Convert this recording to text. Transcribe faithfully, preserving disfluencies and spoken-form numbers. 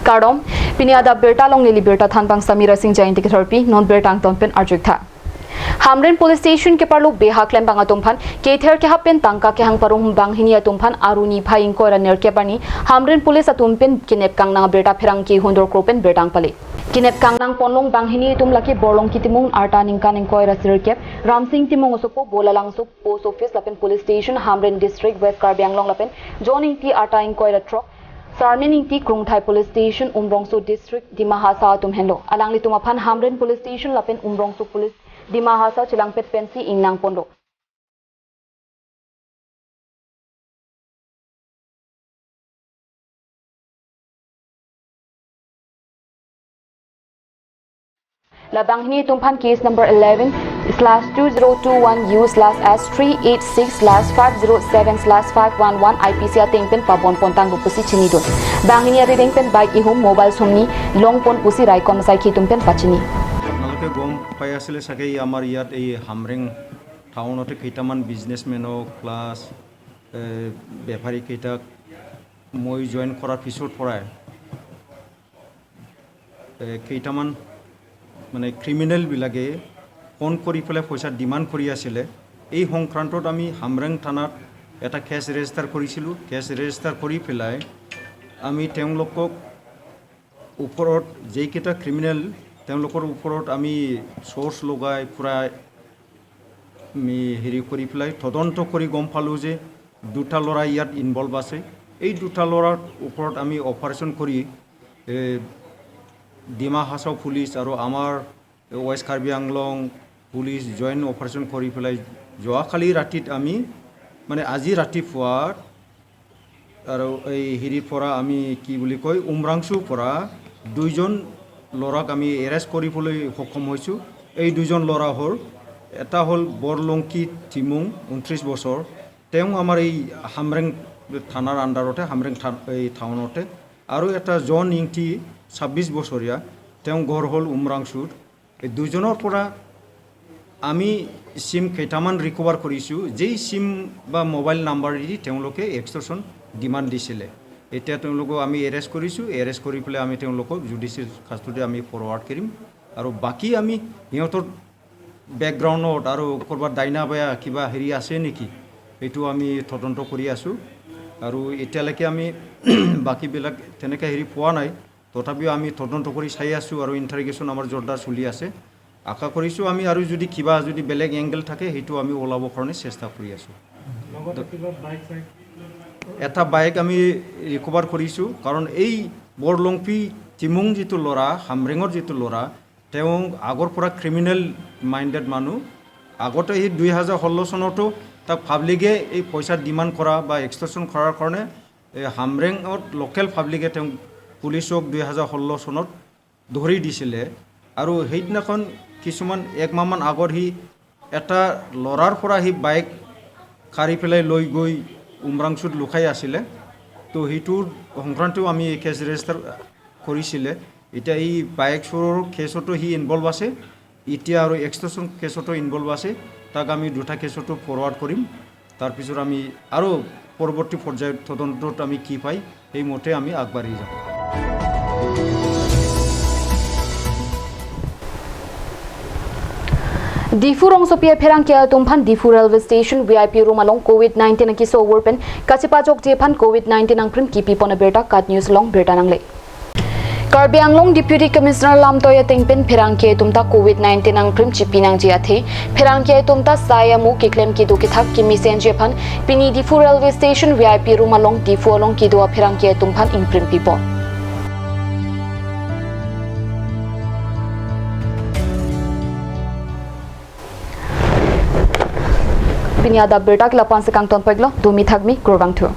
Kardom, pini adap birta along neli birta thanbang Samira Singh Jainti ketherpi, non birta angton pen arjuik tha. Hamren Police Station keparlo beha klembang atum aphan kether kehap pen tangka kehang parum banghini atum aphan aruni phai ingkoi ra nerkep arni Hamren Police atum pen kenep kangnang birta pherangke hundor kro pen birta pale. Kenep kangnang ponlong banghini atum lake Borlongki Timung arta ningkan ingkoi ra sirkep, Ramsing Timung osopo Bolalangso Post Office lapen Police Station Hamren District West Karbi Anglong lapen John Ingti arta ingkoi ra throk, Sarmen Ingti Krungthai Police Station Umrongso District Dima Hasao atum henlo. Alanglitum aphan Hamren Police Station lapen Umrongso Police Dima Hasao chelangpet pensi ingnang ponlo. La banghini atum aphan case number eleven slash two zero two one U slash S three eight six slash five zero seven slash five one one I P C ateng pen pabon pontanglo pusi chinidun. Banghini arideng pen bike ihum mobile sumni longpon pusi raikom asai atum pen pachini. আপোনালোকে গম পাই আছিলে চাগে, এই আমাৰ ইয়াত এই হামৰেং টাউনতে কেইটামান বিজনেছমেনক প্লাছ, এ, বেপাৰীকেইটাক মই জইন কৰাৰ পিছৰ পৰাই, এ, কেইটামান মানে ক্ৰিমিনেলবিলাকে ফোন কৰি পেলাই পইচা ডিমাণ্ড কৰি আছিলে। এই সংক্ৰান্তত আমি হামৰেং থানাত এটা কেছ ৰেজিষ্টাৰ কৰিছিলোঁ। কেছ ৰেজিষ্টাৰ কৰি পেলাই আমি তেওঁলোকক ওপৰত, যেইকেইটা ক্ৰিমিনেল, তেওঁলোকৰ ওপৰত আমি চ'ৰ্চ লগাই পূৰা আমি হেৰি কৰি পেলাই তদন্ত কৰি গম পালোঁ যে দুটা ল'ৰা ইয়াত ইনভলভ আছে। এই দুটা ল'ৰাৰ ওপৰত আমি অপাৰেশ্যন কৰি, এ, ডিমা হাছাও পুলিচ আৰু আমাৰ west Karbi Anglong police joint operation কৰি পেলাই যোৱাকালি ৰাতিত আমি, মানে, আজি ৰাতিপুৱা আৰু এই হেৰিৰ পৰা আমি কি বুলি কয়, উমৰাংচুৰ পৰা দুইজন ল'ৰাক আমি এৰেষ্ট কৰিবলৈ সক্ষম হৈছোঁ। এই দুইজন ল'ৰা হ'ল, এটা হ'ল বৰলংকি টিমুং, ঊনত্ৰিছ বছৰ, তেওঁ আমাৰ এই হামৰেং থানাৰ আণ্ডাৰতে, হামৰেং থান-, এই টাউনতে, আৰু এটা জন ইংতি, ছাব্বিছ বছৰীয়া, তেওঁ ঘৰ হ'ল উমৰাংচুৰ। এই দুজনৰ পৰা আমি চিম কেইটামান ৰিকভাৰ কৰিছোঁ, যেই চিম বা মোবাইল নাম্বাৰেদি তেওঁলোকে এক্সটৰ্চন ডিমাণ্ড দিছিলে। এতিয়া তেওঁলোকক আমি এৰেষ্ট কৰিছোঁ, এৰেষ্ট কৰি পেলাই আমি তেওঁলোকক জুডিচিয়েল কাষ্টডিত আমি ফৰৱাৰ্ড কৰিম। আৰু বাকী আমি সিহঁতৰ বেকগ্ৰাউণ্ডত আৰু ক'ৰবাত ডাইনা বায়া কিবা হেৰি আছে নেকি, সেইটো আমি তদন্ত কৰি আছোঁ। আৰু এতিয়ালৈকে আমি বাকীবিলাক তেনেকৈ হেৰি পোৱা নাই। তথাপিও আমি তদন্ত কৰি চাই আছোঁ আৰু ইণ্টাৰগেশ্যন আমাৰ জোৰদাৰ চলি আছে। আশা কৰিছোঁ আমি আৰু যদি কিবা যদি বেলেগ এংগল থাকে, সেইটো আমি ওলাবৰ কাৰণে চেষ্টা কৰি আছোঁ। লগতে কিবা বাইক চাইক? এটা বাইক আমি ৰিকভাৰ কৰিছোঁ, কাৰণ এই বৰলংপি টিমুং যিটো ল'ৰা, হামৰেঙৰ যিটো ল'ৰা, তেওঁ আগৰ পৰা ক্ৰিমিনেল মাইণ্ডেড মানুহ। আগতে সেই দুই হাজাৰ ষোল্ল চনতো তাক পাব্লিকে এই পইচা ডিমাণ্ড কৰা বা এক্সটৰ্চন কৰাৰ কাৰণে এই হামৰেঙত লোকেল পাব্লিকে তেওঁক, পুলিচক দুই হাজাৰ ষোল্ল চনত ধৰি দিছিলে। আৰু সেইদিনাখন কিছুমান একমাহমান আগত সি এটা ল'ৰাৰ পৰা সি বাইক কাঢ়ি পেলাই লৈ গৈ উমৰাংচুত লুকাই আছিলে। তো সেইটোৰ সংক্ৰান্তেও আমি কেছ ৰেজিষ্টাৰ কৰিছিলে। এতিয়া এই বাইক চোৰৰ কেছতো সি ইনভল্ভ আছে, এতিয়া আৰু এক্সটৰ্চন কেছতো ইনভল্ভ আছে। তাক আমি দুটা কেছতো ফৰৱাৰ্ড কৰিম। তাৰপিছত আমি আৰু পৰৱৰ্তী পৰ্যায়ত তদন্তত আমি কি পাই, সেইমতে আমি আগবাঢ়ি যাম। Diphu rongsopi apherangke atum aphan Diphu railway station V I P room along covid nineteen akeso vur pen kachepajokji aphan covid nineteen angprim kipipon abirta KAT News along birta nangle. Karbi Anglong Deputy Commissioner lamtoi ateng pen pherangke atum ta covid nineteen angprim chipi nangji athe, pherangke atum ta sai amu keklem kedo kethak kemesenji aphan pini Diphu railway station V I P room along Diphu along kedo apherangke atum aphan ingprim pipon. Pini adap birta ke lapu-an si kangton peklo, dumi thakmi, kurvangthu.